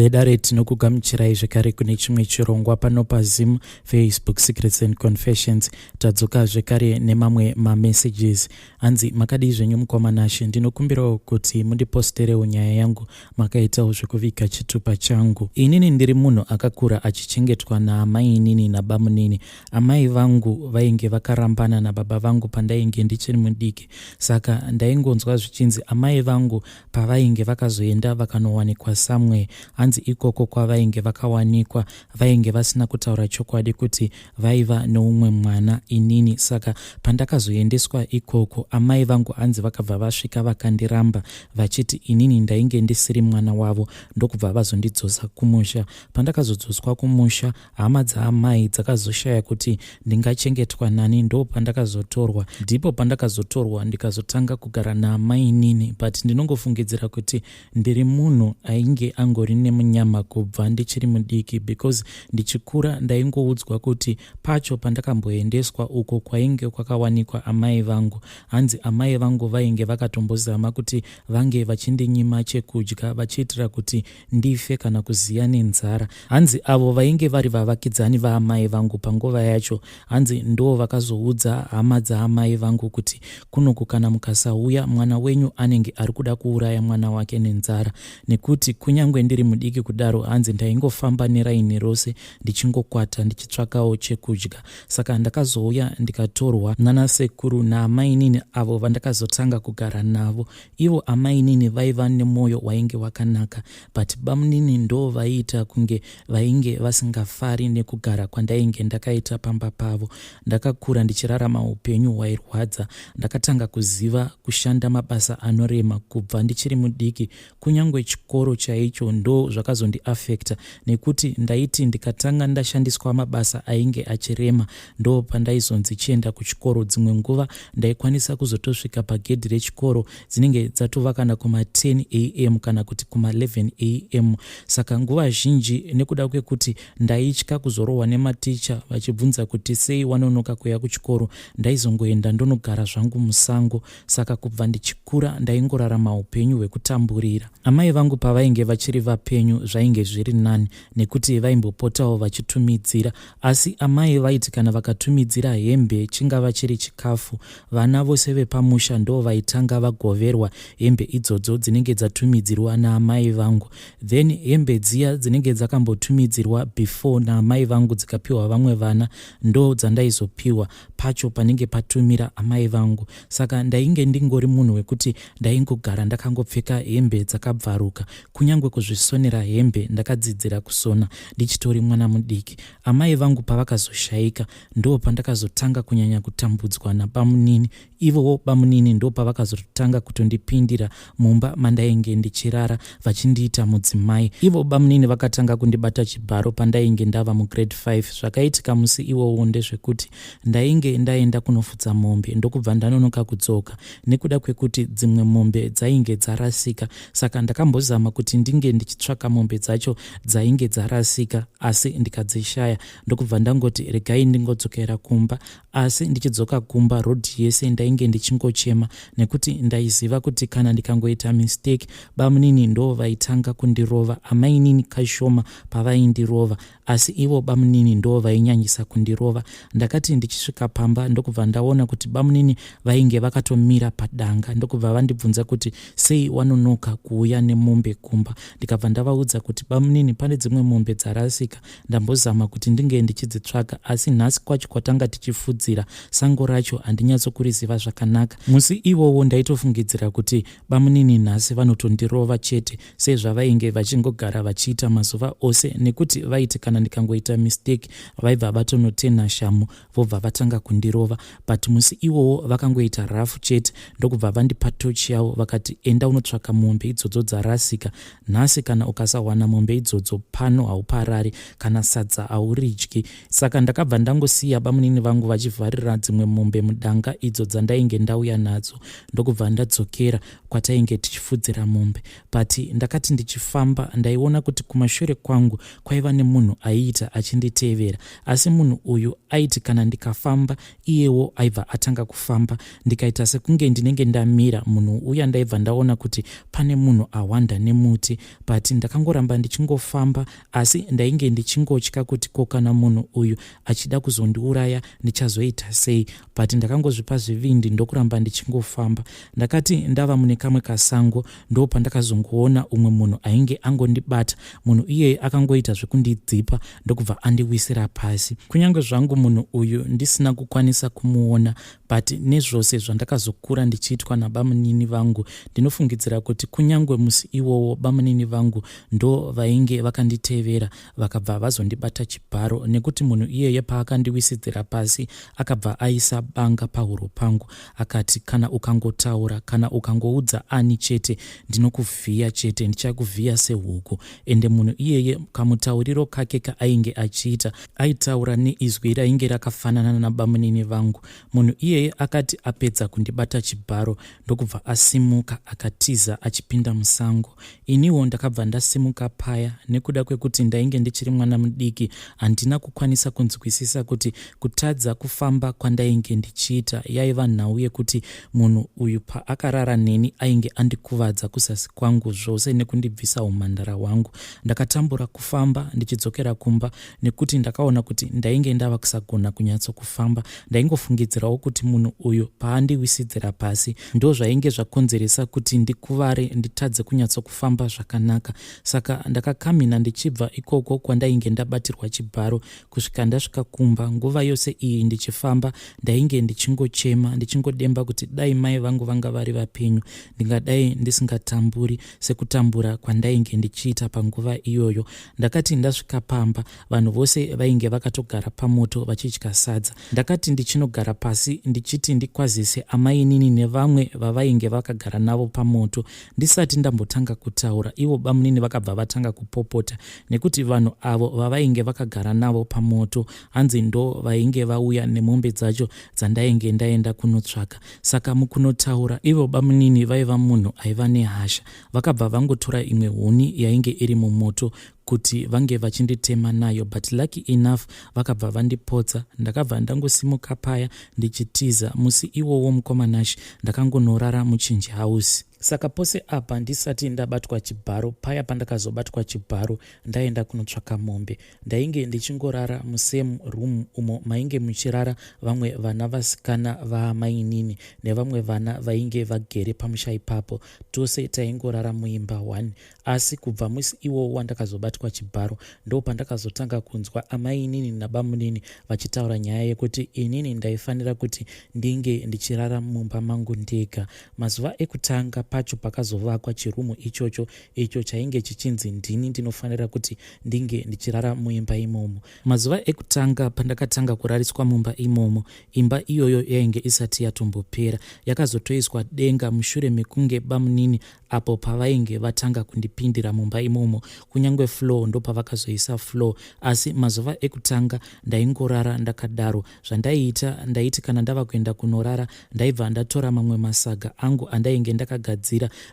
Vedare, tinokugamuchirai zvekare kune chimwe chirongwa pano paZim Facebook Secrets and Confessions. Tadzoka zvekare nemamwe mamessages. Hanzi, makadii zvenyu mukoma Nashe? Ndinokumbirawo kuti mundiposterewo nyaya yangu, makaitawo zvekuviga chitupa changu. Inini ndiri munhu akakura achichengetwa naamainini nabamunini. Amai vangu vainge vakarambana nababa vangu pandainge ndichiri mudiki, saka ndaingonzwa zvichinzi amai vangu pavainge vakazoenda vakanowanikwa somewhere. Hanzi ikoko kwavainge vakawanikwa vainge vasina kutaura chokwadi kuti vaiva neumwe mwana, inini. Saka pandakazoendeswa ikoko, amai vangu hanzi vakabva vasvika vakandiramba vachiti inini ndainge ndisiri mwana wavo, ndokubva vazondidzosa kumusha. Pandakazodzoswa kumusha, hama dzaamai dzakazoshaya kuti ndingachengetwa nani, ndo pandakazotorwa. Ndipo pandakazotorwa ndikazotanga kugara naamainini, but ndinongofungidzira kuti ndiri munhu ainge angori nemunyama kubva ndichiri mudiki, because ndichikura ndaingoudzwa kuti pacho pandakamboendeswa uko kwainge kwakawanikwa amai vangu, hanzi amai vangu vainge vakatombozama kuti vange vachindinyima chekudya vachiitira kuti ndife kana kuziya nenzara. Hanzi avo vainge vari vavakidzani vaamai vangu panguva yacho, hanzi ndo vakazoudza hama dzaamai vangu kuti kunoku kana mukasauya, mwana wenyu anenge ari kuda kuuraya mwana wake nenzara. Nekuti kunyange ndiri mudiki kudaro, hanzi ndaingofamba neraini rose ndichingokwata ndichitsvakawo chekudya. Saka ndakazouya ndikatorwa nanasekuru naamainini, avo vandakazotanga kugara navo. Ivo amainini vaiva nemwoyo wainge wakanaka, but bamunini ndo vaiita kunge vainge vasingafari nekugara kwandainge ndakaita pamba pavo. Ndakakura ndichirarama upenyu hwairwadza. Ndakatanga kuziva kushanda mabasa anorema kubva ndichiri mudiki. Kunyange chikoro chaicho ndo zvakazondiafecta, nekuti ndaiti ndikatanga ndashandiswa mabasa ainge achirema, ndo pandaizonzi chienda kuchikoro. Dzimwe nguva ndaikwanisa kuzotosvika pagedhi rechikoro dzinenge dzatova kana kuma10 am kana kuti kuma11 am. Saka nguva zhinji, nekuda kwekuti ndaitya kuzorohwa nematicha vachibvunza kuti sei wanonoka kuya kuchikoro, ndaizongoenda ndonogara zvangu musango. Saka kubva ndichikura ndaingorarama upenyu hwekutamburira. Amai vangu pavainge vachiri vapenyu zvainge zviri nani, nekuti vaimbopotawo vachitumidzira. Asi amai vaiti kana vakatumidzira hembe, chingava chiri chikafu, vana vose vepamusha ndo vaitanga vagoverwa hembe idzodzo dzinenge dzatumidzirwa naamai vangu. Then hembe dziya dzinenge dzakambotumidzirwa before naamai vangu dzikapiwa vamwe vana, ndo dzandaizopiwa pacho panenge patumira amai vangu. Saka ndainge ndingori munhu wekuti ndaingogara ndakangopfeka hembe dzakabvaruka. Kunyange kuzvisonera hembe ndakadzidzira kusona ndichitori mwana mudiki. Amai vangu pavakazoshayika, ndo pandakazotanga kunyanya kutambudzwa nabamunini. Ivowo bamunini ndo pavakazotanga kutondipindira mumba mandainge ndichirara vachindiita mudzimai. Ivo bamunini vakatanga kundibata chibharo pandainge ndava mugrade 5. Zvakaitika musi iwowo ndezvekuti ndainge ndaenda kunofudza mombe, ndokubva ndanonoka kudzoka nekuda kwekuti dzimwe mombe dzainge dzarasika. Saka ndakambozama kuti ndinge ndichitsvaka mombe dzacho dzainge dzarasika, asi ndikadzishaya, ndokubva ndangoti regai ndingodzokera kumba. Asi ndichidzoka kumba, road yese ndainge ndichingochema, nekuti ndaiziva kuti kana ndikangoita mistake, bamunini ndo vaitanga kundirova. Amainini kashoma pavaindirova, asi ivo bamunini ndo vainyanyisa kundirova. Ndakati ndichisvika pamba, ndokubva ndaona kuti bamunini vainge vakatomira padanga, ndokubva vandibvunza kuti sei wanonoka kuuya nemombe kumba. Ndikabva ndavaudza kuti bamunini, pane dzimwe mombe dzarasika, ndambozama kuti ndinge ndichidzitsvaga, asi nhasi kwacho kwatanga tichifudzira sango racho handinyatsokuriziva zvakanaka. Musi iwowo ndaitofungidzira kuti bamunini nhasi vanotondirova chete, sezvavainge vachingogara vachiita mazuva ose, nekuti vaiti kana ndikangoita mistake vaibva vatonotena shamu vobva vatanga kundirova. But musi iwowo vakangoita rafu chete, ndokubva vandipa tochi yavo vakati, "Enda unotsvaka mombe idzodzo dzarasika. Nhasi kana ukasawana mombe idzodzo pano hauparari, kana sadza hauridyi." Saka ndakabva ndangosiya bamunini vangu vachivharira dzimwe mombe mudanga idzo dzandainge ndauya nadzo, ndokubva ndadzokera kwatainge tichifudzira mombe. But ndakati ndichifamba, ndaiona kuti kumashure kwangu kwaiva nemunhu aiita achinditevera. Asi munhu uyu aiti kana ndikafamba, iyewo aibva atanga kufamba. Ndikaita sekunge ndinenge ndamira, munhu uya ndaibva ndaona kuti pane munhu awanda nemuti. But ndaka Ndakangoramba ndichingofamba asi ndainge ndichingotya kuti ko kana munhu uyu achida kuzondiuraya ndichazoita sei, but ndakangozvipa zvivindi ndokuramba ndichingofamba. Ndakati ndava mune kamwe kasango ndopandakazongoona umwe munhu ainge angondibata. Munhu iyeye akangoita zvekundidzipa ndokubva andiwisira pasi. Kunyange zvangu munhu uyu ndisina kukwanisa kumuona, but nezvose zvandakazokura ndichiitwa nabamunini vangu, ndinofungidzira kuti kunyange musi iwowo bamunini vangu ndo vainge vakanditevera vakabva vazondibata chibharo, nekuti munhu iyeye paakandiwisidzira pasi akabva aisa banga pahuro pangu akati, kana ukangotaura kana ukangoudza ani chete ndinokuvhiya chete, ndichakuvhiya sehuku. Ende munhu iyeye kamutauriro kake kaainge achiita, aitaura neizwi rainge rakafanana nabamunini vangu. Munhu iyeye akati apedza kundibata chibharo ndokubva asimuka akatiza achipinda musango. Iniwo ndakabva ndasimuka paya. Nekuda kwekuti ndainge ndichiri mwana mudiki, handina kukwanisa kunzwisisa kuti kutadza kufamba kwandainge ndichiita yaiva nhau yekuti munhu uyu paakarara neni ainge andikuvadza kuzasi kwangu zvose nekundibvisa umhandara hwangu. Ndakatambura kufamba ndichidzokera kumba nekuti ndakaona kuti ndainge ndava kusagona kunyatsokufamba. Ndaingofungidzirawo kuti munhu uyu paandiwisidzira pasi ndozvainge zvakonzeresa kuti ndikuvare nditadze kunyatsokufamba zvakanaka. Saka ndakakamhina ndichibva ikoko kwandainge ndabatirwa chibharo kusvika ndasvika kumba. Nguva yose iyi ndichifamba ndainge ndichingochema ndichingodemba kuti dai mai vangu vanga vari vapenyu ndingadai ndisingatamburi sekutambura kwandainge ndichiita panguva iyoyo. Ndakati ndasvika pamba vanhu vose vainge vakatogara pamoto vachidya sadza. Ndakati ndichinogara pasi ndichiti ndikwazise amainini nevamwe vavainge vakagara navo pamoto, ndisati ndambotanga kutaura ivo bamunini vakabva vatanga kupopota nekuti vanhu avo vavainge vakagara navo pamoto hanzi ndo vainge vauya nemombe dzacho dzandainge ndaenda kunotsvaka. Saka mukunotaura ivo bamunini vaiva munhu aiva nehasha, vakabva vangotora imwe huni yainge iri mumoto kuti vange vachinditema nayo, but lucky enough vakabva vandipotsa. Ndakabva ndangosimuka paya ndichitiza. Musi iwowo mukoma Nash, ndakangonorara muchinji house. Saka pose apa ndisati ndabatwa chibharo, paya pandakazobatwa chibharo ndaenda kunotsvaka mombe, ndainge ndichingorara musame room umo mainge muchirara vamwe vana vasikana vaamainini nevamwe vana vainge vagere pamusha ipapo. Tose taingorara muimba one. Asi kubva musi iwowo wandakazobatwa chibharo ndopandakazotanga kunzwa amainini nabamunini vachitaura nyaya yekuti inini ndaifanira kuti ndinge ndichirara mumba mangu ndega. Mazuva ekutanga pacho pakazovakwa chirumu ichocho, icho chainge chichinzi ndini ndinofanira kuti ndinge ndichirara muimba imomo. Mazuva ekutanga pandakatanga kurariswa mumba imomo, imba iyoyo yainge isati yatombopera. Yakazotoiswa denga mushure mekunge bamunini apo pavainge vatanga kundipindira mumba imomo. Kunyange floor ndopavakazoisa floor, asi mazuva ekutanga ndaingorara ndakadaro. Zvandaiita, ndaiti kana ndava kuenda kunorara ndaibva ndatora mamwe masaga angu andainge ndakagadzira.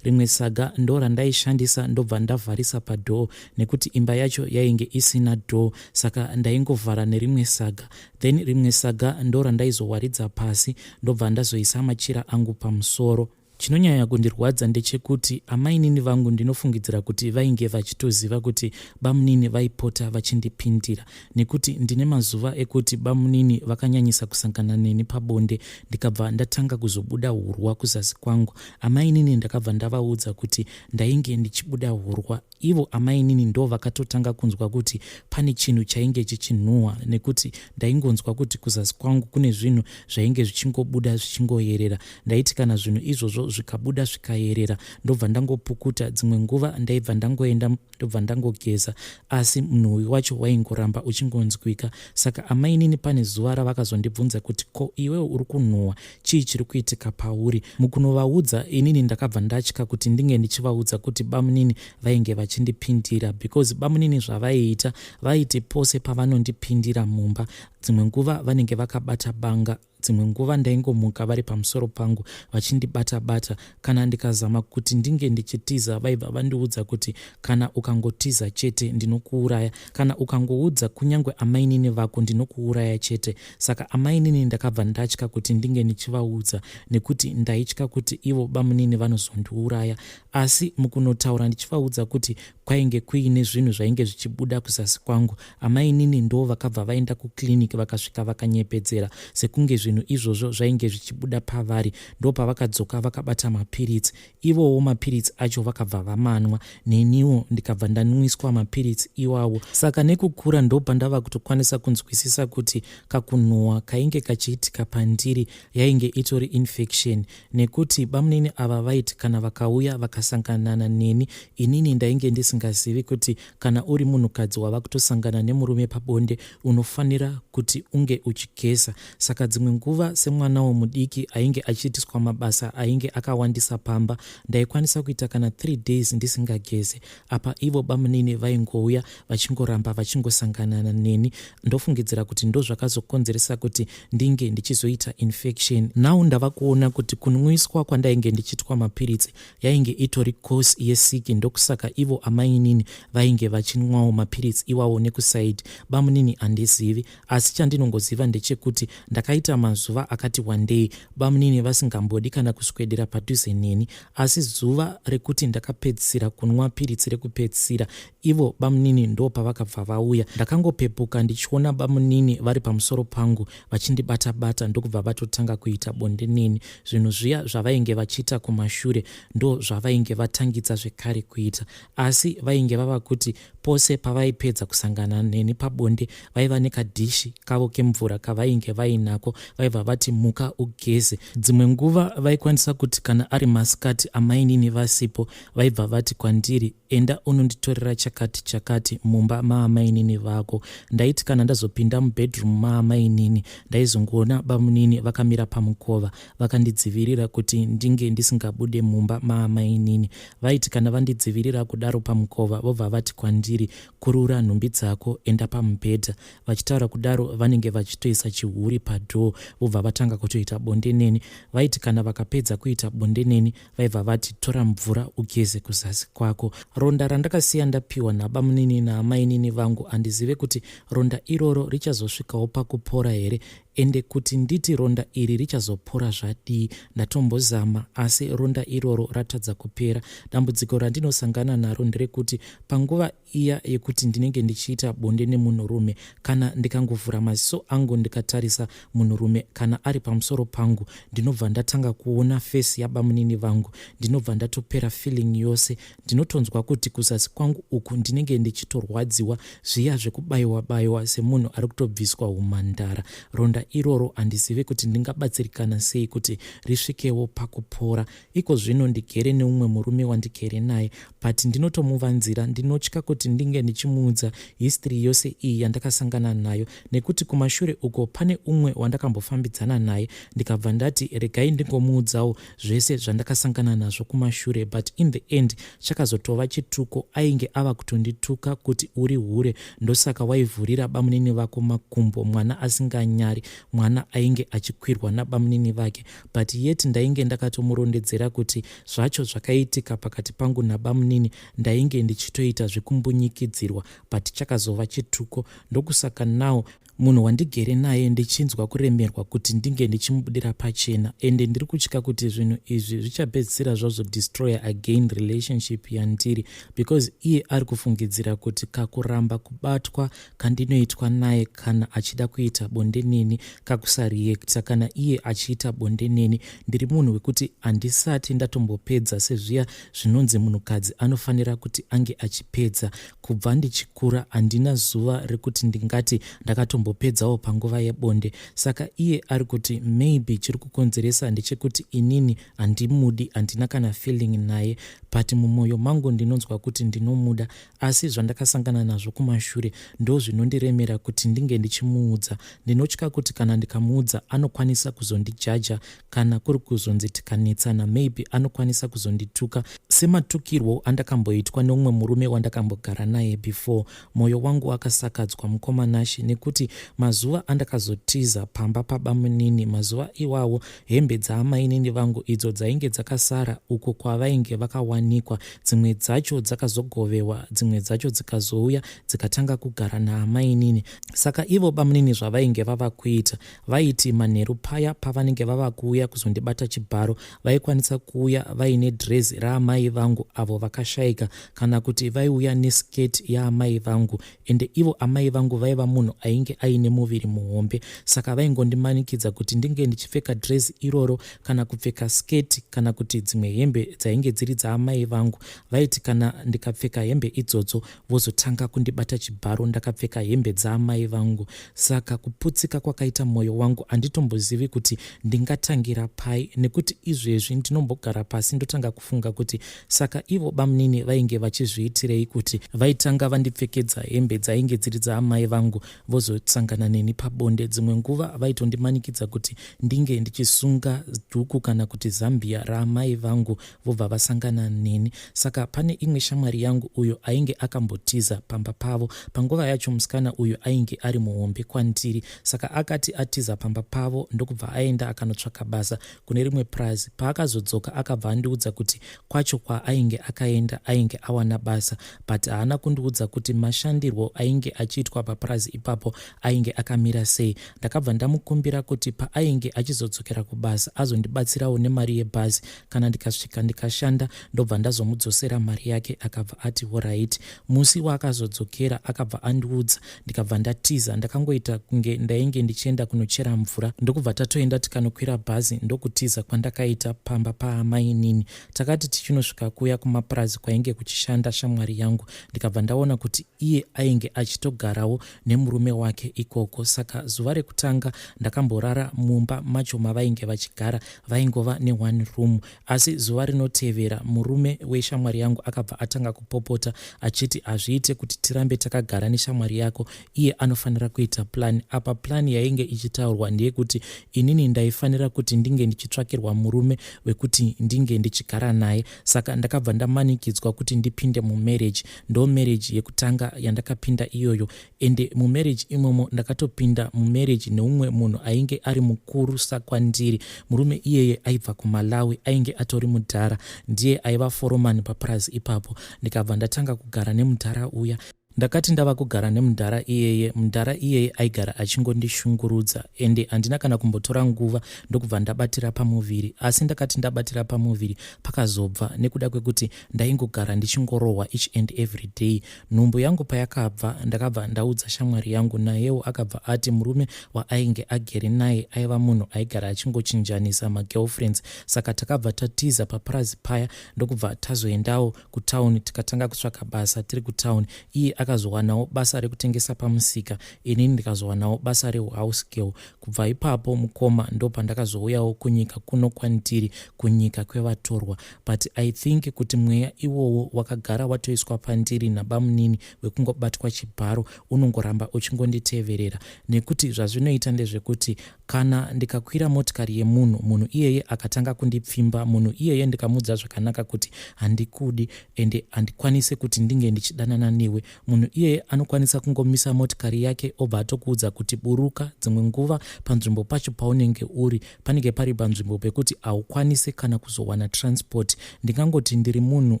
Rimwe saga ndorandaishandisa ndobva ndavharisa padoor nekuti imba yacho yainge isina door, saka ndaingovhara nerimwe saga. Then rimwe saga ndorandaizowaridza pasi ndobva ndazoisa machira angu pamusoro. Chinonyanya kundirwadza ndechekuti amainini vangu ndinofungidzira kuti vainge vachitoziva kuti bamunini vaipota vachindipindira, nekuti ndine mazuva ekuti bamunini vakanyanyisa kusangana neni pabonde ndikabva ndatanga kuzobuda hurwa kuzasi kwangu. Amainini ndakabva ndavaudza kuti ndainge ndichibuda hurwa. Ivo amainini ndo vakatotanga kunzwa kuti pane chinhu chainge chichinhuhwa, nekuti ndaingonzwa kuti kuzasi kwangu kune zvinhu zvainge zvichingobuda zvichingoyerera. Ndaiti kana zvinhu izvozvo zvikabuda zvikayerera ndobva ndangopukuta, dzimwe nguva ndaibva ndangoenda ndobva ndangogeza, asi munhuwi wacho waingoramba uchingonzwika. Saka amainini pane zuva ravakazondibvunza kuti ko iwewe uri kunhuhwa, chii chiri kuitika pauri? Mukunovaudza inini ndakabva ndatya kuti ndinge ndichivaudza kuti bamunini vainge vachindipindira, because bamunini zvavaiita vaiti pose pavanondipindira mumba dzimwe nguva vanenge vakabata banga. Dzimwe nguva ndaingomuka vari pamusoro pangu vachindibata bata. Kana ndikazama kuti ndinge ndichitiza vaibva vandiudza kuti kana ukangotiza chete ndinokuuraya. Kana ukangoudza kunyange amainini vako ndinokuuraya chete. Saka amainini ndakabva ndatya kuti ndinge ndichivaudza nekuti ndaitya kuti ivo bamunini vanozondiuraya. Asi mukunotaura ndichivaudza kuti kwainge kuine zvinhu zvainge zvichibuda kuzasi kwangu, amainini ndo vakabva vaenda kuclinic vakasvika vakanyepedzera sekunge zvinhu izvozvo zvainge zvichibuda pavari. Ndopavakadzoka vakabata mapiritsi. Ivowo mapiritsi acho vakabva vamanwa, neniwo ndikabva ndanwiswa mapiritsi iwawo. Saka nekukura ndopandava kutokwanisa kunzwisisa kuti kakunhuhwa kainge kachiitika pandiri yainge itori infection nekuti bamunini ava vaiti kana vakauya vakasanganana neni inini ndainge ndisingazivi kuti kana uri munhukadzi wava kutosangana nemurume pabonde unofanira kuti unge uchigeza. Saka dzimwe nguva semwanawo mudiki ainge achiitiswa mabasa ainge akawandisa pamba ndaikwanisa kuita kana 3 days ndisingageze. Apa ivo bamunini vaingouya vachingoramba vachingosanganana neni. Ndofungidzira kuti ndozvakazokonzeresa kuti ndinge ndichizoita infection. Now ndava kuona kuti kunwiswa kwandainge ndichitwa mapiritsi yainge itori course yesiki ndokusaka ivo amainini vainge vachinwawo mapiritsi iwawo nekusaidi. Bamunini handizivi asi chandinongoziva ndechekuti ndakaita mazuva akati wandei bamunini vasingambodi kana kuswedera padhuze neni. Asi zuva rekuti ndakapedzisira kunwa piritsi rekupedzisira ivo bamunini ndopavakabva vauya. Ndakangopepuka ndichiona bamunini vari pamusoro pangu vachindibata bata ndokubva vatotanga kuita bonde neni. Zvinhu zviya zvavainge vachiita kumashure ndozvavainge vatangidza zvekare kuita. Asi vainge vava kuti pose pavaipedza kusangana neni pabonde vaiva nekadhishi kavo kemvura kavainge vainako vaibva vati muka ugeze. Dzimwe nguva vaikwanisa kuti kana ari masikati amainini vasipo vaibva vati kwandiri enda unonditorera chakati chakati mumba maamainini vako. Ndaiti kana ndazopinda mubedroom maamainini ndaizongoona bamunini vakamira pamukova vakandidzivirira kuti ndinge ndisingabude mumba maamainini. Vaiti kana vandidzivirira kudaro pamukova vobva vati kwandiri kurura nhumbi dzako enda pamubhedha. Vachitaura kudaro vanenge vachitoisa chihuri padoor vobva vatanga kutoita bonde neni. Vaiti kana vakapedza kuita bonde neni vaibva vati tora mvura ugeze kuzasi kwako. Ronda randakasiya ndapiwa nabamunini naamainini vangu handizive kuti ronda iroro richazosvikawo pakupora here ende kuti nditi ronda iri richazopora zvadii. Ndatombozama asi ronda iroro ratadza kupera. Dambudziko randinosangana naro nderekuti panguva iya yekuti ndinenge ndichiita bonde nemunhurume kana ndikangovhura maziso angu ndikatarisa munhurume kana ari pamusoro pangu ndinobva ndatanga kuona fesi yabamunini vangu. Ndinobva ndatopera feeling yose. Ndinotonzwa kuti kuzasi kwangu uku ndinenge ndichitorwadziwa zviya zvekubaiwa baiwa semunhu ari kutobviswa humhandara. Ronda iroro handizive kuti ndingabatsirikana sei kuti risvikewo pakupora. Iko zvino ndigere neumwe murume wandigere naye but ndinotomuvanzira. Ndinotya kuti ndinge ndichimuudza history yose iyi yandakasangana nayo nekuti kumashure uko pane umwe wandakambofambidzana naye ndikabva ndati regai ndingomuudzawo zvese zvandakasangana nazvo kumashure but in the end chakazotova chituko. Ainge ava kutondituka kuti uri hure ndosaka waivhurira bamunini vako makumbo, mwana asinganyari, mwana ainge achikwirwa nabamunini vake. But yet ndainge ndakatomurondedzera kuti zvacho zvakaitika pakati pangu nabamunini ndainge ndichitoita zvekumbunyikidzirwa but chakazova chituko. Ndokusaka now munhu wandigere naye ndichinzwa kuremerwa kuti ndinge ndichimubudira pachena ende ndiri kutya kuti zvinhu izvi zvichapedzisira zvazodestroya again relationship yandiri because iye ari kufungidzira kuti kakuramba kubatwa kandinoitwa naye kana achida kuita bonde neni, kakusareacta kana iye achiita bonde neni. Ndiri munhu wekuti handisati ndatombopedza sezviya zvinonzi munhukadzi anofanira kuti ange achipedza. Kubva ndichikura handina zuva rekuti ndingati ndakatombopedzawo panguva yebonde. Saka iye ari kuti maybe chiri kukonzeresa ndechekuti inini handimudi, handina kana feeling naye but mumwoyo mangu ndinonzwa kuti ndinomuda. Asi zvandakasangana nazvo kumashure ndozvinondiremera kuti ndinge ndichimuudza. Ndinotya kuti kana ndikamuudza anokwanisa kuzondijaja kana kuri kuzonzi tikanetsana maybe anokwanisa kuzondituka sematukirwo andakamboitwa neumwe murume wandakambogara naye before. Mwoyo wangu wakasakadzwa mukoma Nashe nekuti Mazuva andakazotiza pamba pabamunini, mazuva iwawo hembe dzaamainini vangu idzo dzainge dzakasara uko kwavainge vakawanikwa, dzimwe dzacho dzakazogovewa, dzimwe dzacho dzikazouya dzikatanga kugara naamainini. Saka ivo bamunini zvavainge vava kuita, vaiti manheru paya pavanenge vava kuuya kuzondibata chibharo, vaikwanisa kuuya vaine dhirezi raamai vangu avo vakashaika kana kuti vaiuya neskirt yaamai vangu. Ende ivo amai vangu vaiva munhu ainge aine muviri muhombe, saka vaingondimanikidza kuti ndinge ndichipfeka dhirezi iroro kana kupfeka sketi kana kuti dzimwe hembe dzainge dziri dzaamai vangu. Vaiti kana ndikapfeka hembe idzodzo vozotanga kundibata chibharo ndakapfeka hembe dzaamai vangu. Saka kuputsika kwakaita mwoyo wangu handitombozivi kuti ndingatangira pai nekuti izvezvi ndinombogara pasi ndotanga kufunga kuti saka ivo bamunini vainge vachizviitirei kuti vaitanga vandipfekedza hembe dzainge dziri dzaamai vangu vozosangana neni pabonde. Dzimwe nguva vaitondimanikidza kuti ndinge ndichisunga dhuku kana kuti zambia raamai vangu vobva vasangana neni. Saka pane imwe shamwari yangu uyo ainge akambotiza pamba pavo. Panguva yacho musikana uyu ainge ari muhombe kwandiri, saka akati atiza pamba pavo ndokubva aenda akanotsvaka basa kune rimwe purazi. Paakazodzoka akabva andiudza kuti kwacho kwaainge akaenda ainge awana basa, but haana kundiudza kuti mashandirwo ainge achiitwa papurazi ipapo ainge akamira sei. Ndakabva ndamukumbira kuti paainge achizodzokera kubasa azondibatsirawo nemari yebhazi, kana ndikasvika ndikashanda ndobva ndazomudzosera mari yake. Akabva ati horaiti. Musi waakazodzokera akabva andiudza, ndikabva ndatiza. Ndakangoita kunge ndainge ndichienda kunochera mvura, ndokubva tatoenda tikanokwira bhazi ndokutiza kwandakaita pamba paamainini. Takati tichinosvika kuya kumapurazi kwainge kuchishanda shamwari yangu, ndikabva ndaona kuti iye ainge achitogarawo nemurume wake ikoko. Saka zuva rekutanga ndakamborara mumba macho mavainge vachigara, vaingova neone room. Asi zuva rinotevera murume weshamwari yangu akabva atanga kupopota achiti hazviite kuti tirambe takagara neshamwari yako, iye anofanira kuita plan. Apa plan yainge ichitaurwa ndeyekuti inini ndaifanira kuti ndinge ndichitsvakirwa murume wekuti ndinge ndichigara naye. Saka ndakabva ndamanikidzwa kuti ndipinde mumarriage. Ndo marriage yekutanga yandakapinda iyoyo, ende mumarriage imomo ndakatopinda mumarriage neumwe munhu ainge ari mukuru sakwandiri. Murume iyeye aibva kuMalawi, ainge atori mudhara, ndiye aiva foromani papurazi ipapo. Ndikabva ndatanga kugara nemudhara uya. Ndakati ndava kugara nemudhara iyeye, mudhara iyeye aigara achingondishungurudza, ende handina kana kumbotora nguva ndokubva ndabatira pamuviri. Asi ndakati ndabatira pamuviri pakazobva nekuda kwekuti ndaingogara ndichingorohwa each and every day. Nhumbu yangu payakabva ndakabva ndaudza shamwari yangu, nayewo akabva ati murume waainge agere naye aiva munhu aigara achingochinjanisa magirlfriends. Saka takabva tatiza papurazi paya ndokubva tazoendawo kutown tikatanga kutsvaka basa tiri kutown. Iye akazowanawo basa rekutengesa pamusika, inini ndikazowanawo basa rehouse girl. Kubva ipapo mukoma ndopandakazouyawo kunyika kuno kwandiri, kunyika kwevatorwa. But I think kuti mweya iwowo wakagara watoiswa pandiri nabamunini wekungobatwa chibharo unongoramba uchingonditeverera, nekuti zvazvinoita ndezvekuti kana ndikakwira motikari yemunhu, munhu iyeye akatanga kundipfimba, munhu iyeye ndikamuudza zvakanaka kuti handikudi ende handikwanise kuti ndinge ndichidanana newe, munhu iyeye anokwanisa kungomisa motikari yake obva atokuudza kuti buruka. Dzimwe nguva panzvimbo pacho paunenge uri panenge pari panzvimbo pekuti haukwanise kana kuzowana transport. Ndingangoti ndiri munhu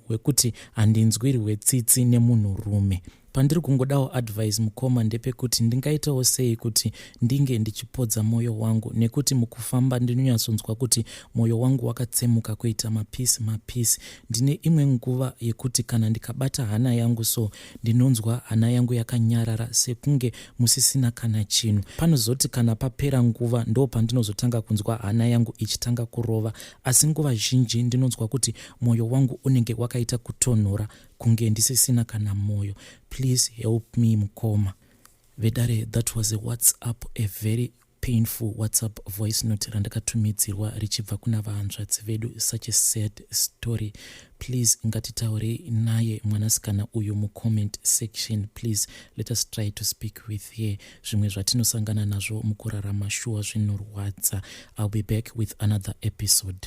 wekuti handinzwirwe tsitsi nemunhurume. Pandiri kungodawo advice mukoma ndepekuti ndingaitawo sei kuti ndinge ndichipodza mwoyo wangu, nekuti mukufamba ndinonyatsonzwa kuti mwoyo wangu wakatsemuka kuita mapisi mapisi. Ndine imwe nguva yekuti kana ndikabata hana yangu so ndinonzwa hana yangu yakanyarara sekunge musisina kana chinhu. Panozoti kana papera nguva ndopandinozotanga kunzwa hana yangu ichitanga kurova, asi nguva zhinji ndinonzwa kuti mwoyo wangu unenge wakaita kutonhora kunge ndisisina kana mwoyo. Please help me mukoma. Vedare, that was a WhatsApp, a very painful WhatsApp voice note randakatumidzirwa richibva kuna vahanzvadzi vedu. Such a sad story. Please ngatitaurei naye mwanasikana uyu mucomment section. Please let us try to speak with her. Zvimwe zvatinosangana nazvo mukurarama shuwa zvinorwadza. I'll be back with another episode.